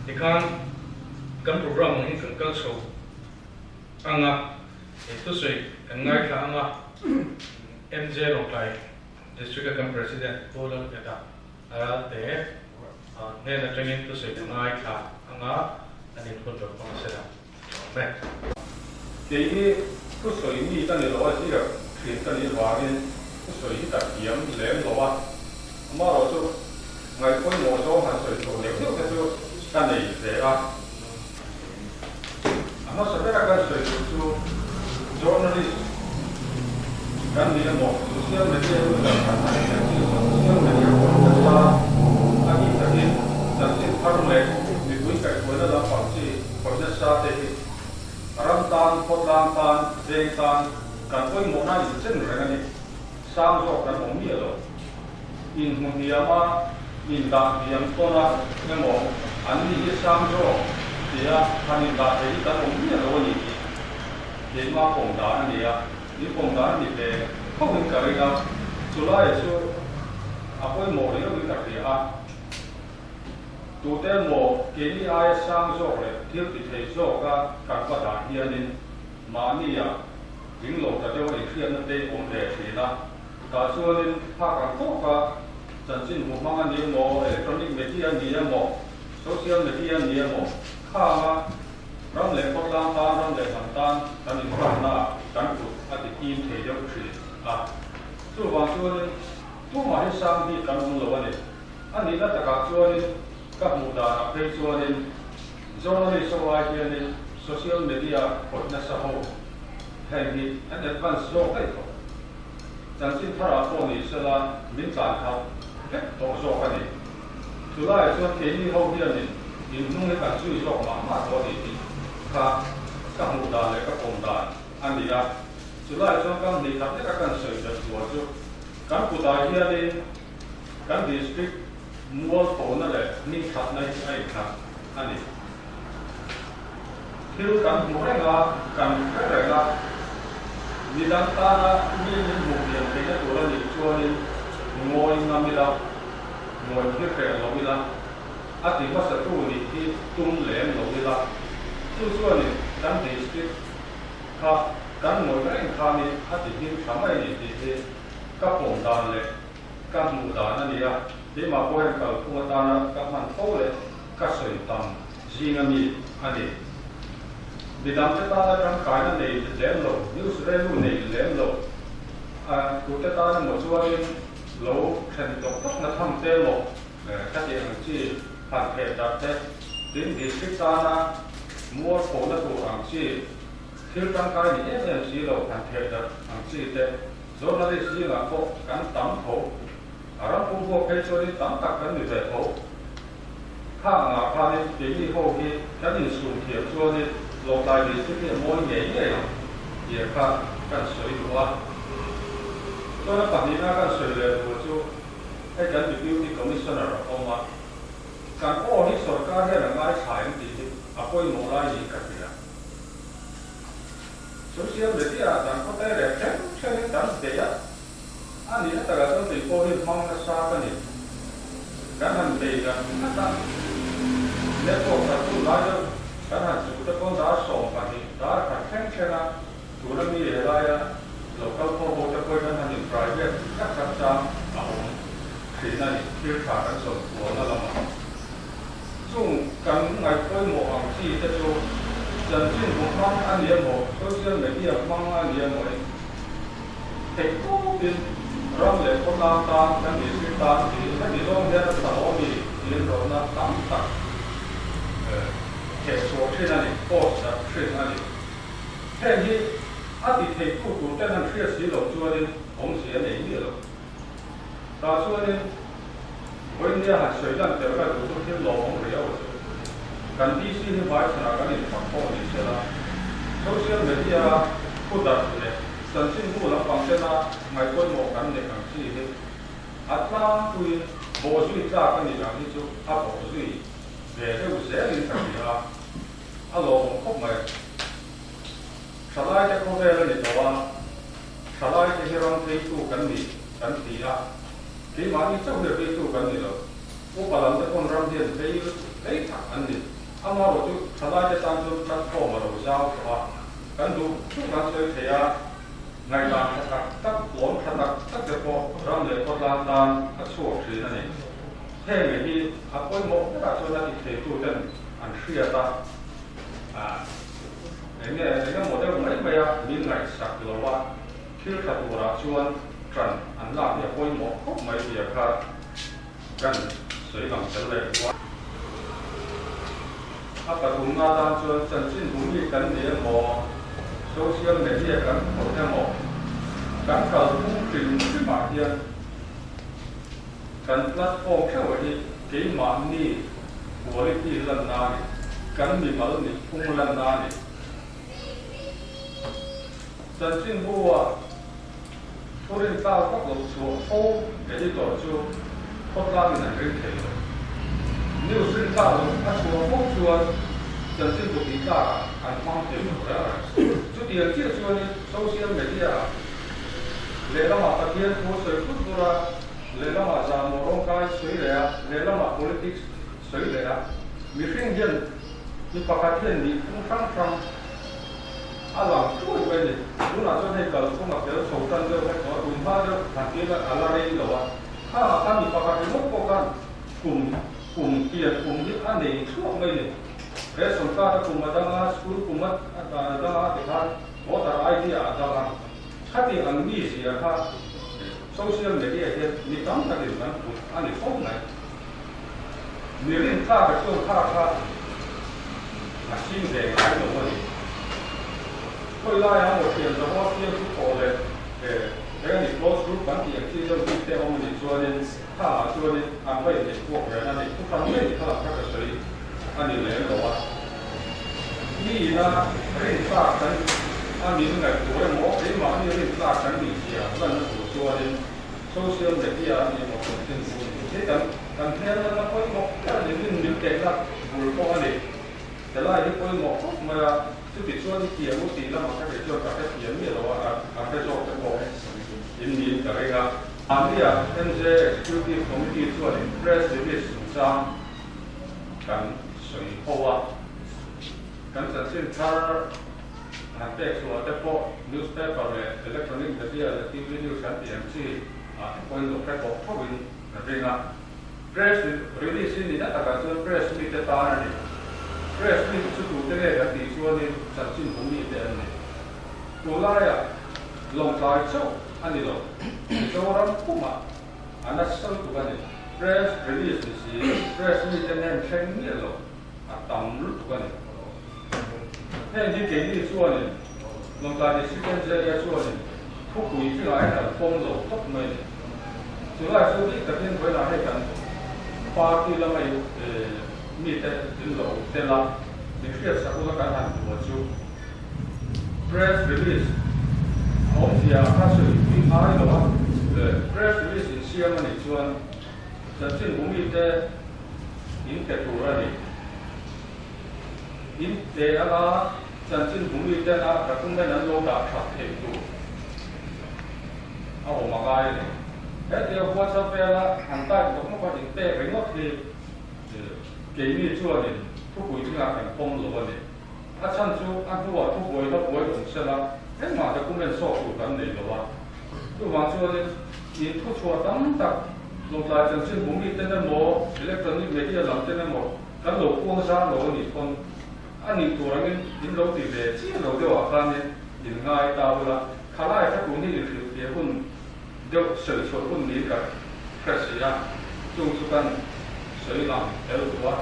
Tikhan kan program ang hi kan kal chho ang a, thusawi kan ngaithla ang a, MJ Lawngtlai District a kan President Pu Lalngeta Ralte hnen atangin thusawi kan ngaithla ang a, an inhun lo hmang se la awm e. Kei hi thusawi mi ka ni lo a, ziak thin ka nih vangin thusawi hi ka thiam lem lo a, amaherawhchu ngaihpawimawh zawng han sawi tur neuh neuh te chu ka nei ve a. A hmasa bera kan sawi tur chu journalist kan ni emaw, social media user kan han hriat chi social media pawh nasa a tih takin chanchin thar leh mipui kaihhruaina lampang chi khawih nasa te hi ram tan, khawtlang tan, veng tan kan pawimawhna inchen reng a ni. Sang zawk kan awm miah lo. Inhmu hniam a, indah hniam tawn a emaw an ni hi sang zawk tia han indah thei hi kan awm miah lo a ni tih keimah pawm dan a ni a, min pawm dan a ni ve tho in ka ring a, chulai chu a pawimawh riau in ka hria a. Tute emaw keini aia sang zawk leh thil ti thei zawka kan va dah hianin mahnia Ding lo ta deuh a inhriatna te awm ve thin a, tah chuanin phak ang tawka chanchin hmu hmang a ni emaw, electronic media a ni emaw, social media a ni emaw, khanga ram leh khawtlang tan, ram leh hnam tan kan inhmanna ah kan kut a ti tim thei deuh thin a. Chuvang chuanin tumah hi sang bik kan awm lo a ni. A nihna takah chuanin ka hmuh danah phei chuanin Journalist ho ai hianin social media khawih nasa ho heng hi an advance zawk daih tawh. Chanchin tharah pawh ni sela min tlan khalh vek tawh zawk a ni. Chulaiah chuan keini ho hianin inhnung hi kan zui zawk mah mah tawh a ni tih kha ka hmuh dan leh ka pawm dan a ni a. Chulaiah chuan kan hnih khat leka kan sawi belh tur chu kan kutah hianin kan district mualphona leh hmingthatna hi a inthlan a ni. Thil kan hmu reng a, kan hre reng a, midang tana mi min hmuh lian theihna tur a nih chuanin ngawi ngam ila, ngawi thil hreh lo ila, a ti hmasatu nih hi tum lem lo ila, chu chuanin kan district kha kan ngawih reng khanin a ti him tha mai a ni tih hi ka pawm dan leh ka hmuh dan a ni a, keimah pawh hian kalphung atana ka hman fo leh ka sawi tam zinga mi a ni. Midangte tana tangkaina nei lem lo, news value nei lem lo, tute tan emaw chuanin lo then tawk tawk na tham te emaw ka tih ang chi han theh darh te, tin district tana mualphona tur ang chi thil tangkai ni em em si lo han theh darh ang chi te Journalist zingah pawh kan tam tho. A ram pum huap phei chuanin tam tak kan ni ve tho. Kha angah khanin keini ho hi kan insum thiam chuanin Lawngtlai District hi a mawi ngei ngei ang tih kha kan sawi duh a. Chuan a pahnihna kan sawi leh duh chu hei kan Deputy Commissioner a awm a, kan aw hi sorkar hian a ngaithla em tih hi a pawimawh lai niin ka hria. Social media ah kan khawtlai leh hreng hrengin kan bei a, a nihna takah chuan kei pawh hi hmang nasa ka ni. Kan han bei ngat ngat a, network khat hun lai deuh kan han chuh te pawn dar 12 dar khat thleng thleng a, tuna mi helaia lo kal khaw ho te pawhin kan han in private ngat ngat chang a awm thin a ni, thil tha kan zawn kualna lamah. Chung kan ngaihpawimawh ang chi te chu chanchin bu hmang a ni emaw, social media hmang a ni emaw in theih tawpin ram leh khawtlang tan kan district tan tiin heti zawng hian a tha lo ami tiin rawtna tam tak theh chhuah thin a ni, post darh thin a ni. Heng hi a ti theitu tur ten an hriat si loh chuanin awmzia a nei miah lo. Tah chuanin vawinia han sawi lan tel ka duh chu thil lawmawm riau a chu. Kan DC hi hmaichhanah kan infak pawh ni sela, social media a thu darh leh chanchinbu lampang tena ngaihpawimawh kan neih ang chi hi a tlangpuiin bawhzui tlak a nih ang hi chu a bawhzui ve deuh zelin ka hria a, a lawmawm khawp mai. Thalaite khawvel a ni tawh a, thalaite hi ram veitu kan ni kan ti a, keimahni chauh hi veitu kan ni lo, upa lamte pawn ram hian vei vei tak an ni. Amaherawhchu thalaite tan chuan platform a lo zau tawh a, kan duh duh kan sawi thei a, ngaihdan tha tak tak, lawm tha tak tak te pawh ram leh khawtlang tan a chhuak thin a ni. Heng hi a pawimawh berah chuan a ti theituten an hriat a, eng nge eng emaw deuh mai mai a min ngaihsak lo a, thil tha turah chuan ṭan an lak hi a pawimawh khawp mai tih a kha kan sawi lang tel leh duh a. A pathumna atan chuan chanchin bumi kan ni emaw, social media kan khawih emaw, kan kalphung hrim hrimah hian kan platform theuh hi keimahni quality lanna a ni, kan mimal nihphung lanna a ni. Chanchin bu-a Thurin tlak vak loh chhuah fo editor chu khawtlangin an ring thei lo. News rin tlak loh a chhuah fo chuan chanchin bu tih tlakah an hmang thei lo reng reng. Chutiang chiah chuanin social media-ah lehlamah Pathian thu sawi thut thut a, lehlamah zahmawh rawngkai sawi leh a, lehlamah politics sawi leh a, mihring hian mi pakhat hian nihphung hrang hrang, A lang thuai mai a ni. Tunah chuan hei kalphung a fel chho tan deuh hlek tawh a, tun hma deuh han tir a la rei lo a. Khangah khan mi pakhat ringawt pawh khan kum kum pian kum hi a nei chhuak mai a ni. Ration card a kum a dang a, school kum a dang a tikhan voter ID ah a dang a. Khati ang mi zia kha social media hian mi tam takin kan put a ni fo mai. Mi rintlak a chuan kha kha a ching ve ngai lo a ni. Khawi laia maw thian zaho a fiam chu thawh leh he a ni close group kan tih ang chi deuh bik te awm a nih chuanin khangah chuanin an va inneih puak ren a ni. Thu hran mai kha lam kha ka sawi a ni lem lo a. Mi ina rintlak kan a min ngaih tur emaw keimahni rintlak kan nih zia lanna tur chuanin Social media a ni emaw chanchin bu ni hi kan kan hmel nana pawimawh ber a ni, min min tehna bul pawh a ni. Helai hi pawimawh khawp mai a, chuti chuan i thiam u tih lamah kha kei chuan ka hrethiam miah lo a, a hre zawk te pawh in niin ka ring a. Mahnia MJ Executive Committee chuanin press release chungchang kan sawi ho a, kan chanchin thar Han pek chhuah te pawh newspaper leh electronic media leh TV news kan tih ang chi ah te pawhin lo hre tawh tho in ka ring a. Press release hi nihna takah chuan press mite tan a ni. Press mite chu tute nge kan tih chuanin chanchin bu mite an ni. Tunlaiah Lawngtlai chauh a ni lo, Mizoram pumah a nasa lutuk a ni. Press release ni si, press mite nen thleng miah lo. a tam lutuk a ni. Heng hi keini chuanin Lawngtlai District NJA chuanin thupui chungah hian kan pawm lo khawp mai a ni. Chulai chu bik takin vawiinah hei kan party lama mite in lo tel a, min hriatsak ula kan han hmu chu press release a awmzia kha sawi tui ngai lo a, press release insiam a nih chuan Chanchin bumite in pe tur a ni. In pe anga chanchin bumiten a document an lo dah that theih tur a awm a ngai a ni. Hetia WhatsApp vela han type nawk nawk a in pek ringawt hi keini chuanin thupui chungah kan pawm lo a ni. A chhan chu a hnuah thubuai hla buai awm sela engmah document sawk tur kan nei lo a. Chuvang chuanin in thuchhuah tam tak Lawngtlai chanchin bumi ten emaw, electronic media lam ten emaw kan lo puang zar lo a nih pawn a nih tur angin in lo ti ve chiah lo deuh ah khanin in ngai ta ula, khalai kha tun hi inhrilhfiah hun deuh sawi chhuah hun niin ka hre si a, chung chu kan sawi lang tel duh a.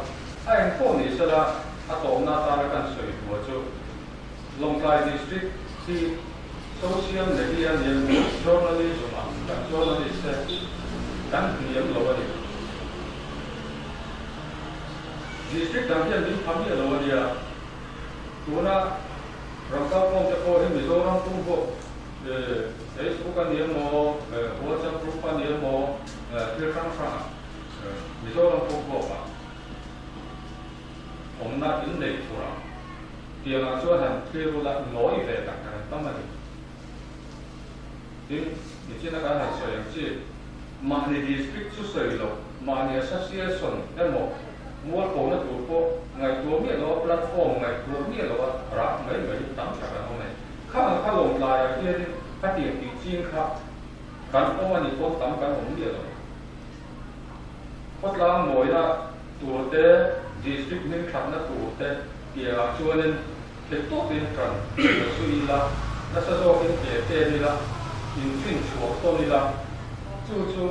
A eng pawh ni sela a tawpna atana kan sawi duh chu Lawngtlai District hi Social media nia journalism ah kan journalist te kan hniam lo a ni. District dang hian min pha miah lo a nia. Tuna ram kalkhawm te pawh hi Mizoram pum huap Facebook a ni emaw, WhatsApp group a ni emaw, thil hrang hrang ah Mizoram pum huap ah awmna in nei thur ang. Tiangah chuan han thlir ula nawi ve tak tak an tam a ni. Tin, nichina kan han sawi ang chi, mahni district chu sawi loh, mahni association emaw mualphona tur pawh ngaihtuah miah lo. Kan awm a nih pawn tam kan awm miah lo. Khawtlang mawina tur te, district hming thatna tur te piahah chuanin theihtawpin kan la zui ila, nasa zawkin ke pen ila, infin chhuak tawn ila, chu chu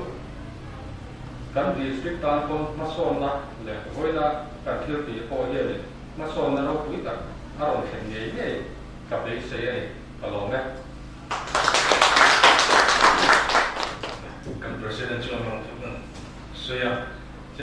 kan district tan pawn hmasawnna leh vawiina kan thil tih pawh hianin hmasawnna ropui tak a rawn thlen ngei ngei ka beisei a ni, ka lawm e. Kan President chuan rawn thut a sawi a.